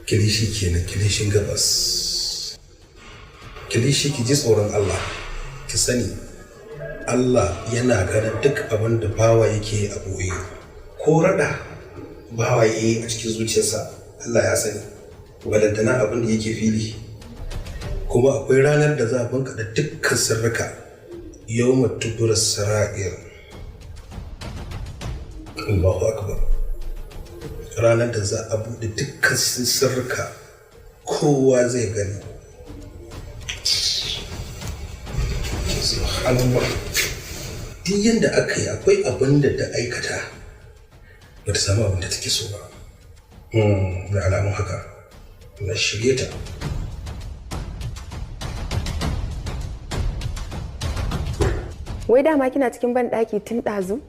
Kilishi kenan, kilishin gabas. Kilishi, ki ji tsoron Allah. Ki sani Allah yana ganin duk abin da bawa yake a boye. Ko raɗa bawa yayi a cikin zuciyarsa, Allah ya sani, balantana abin da yake fili. Kuma akwai ranar da za a bankaɗa dukkan sirrika, yawma tubula sara'ir. Allahu akbar! Ranar da za a buɗe dukkan sirrika, kowa zai gani. Subhanallah! Duk yadda aka yi, akwai abin da ta aikata ba ta samu abin da take so ba. Da alamun haka na shirye ta. Wai dama kina cikin ban ɗaki tun ɗazu?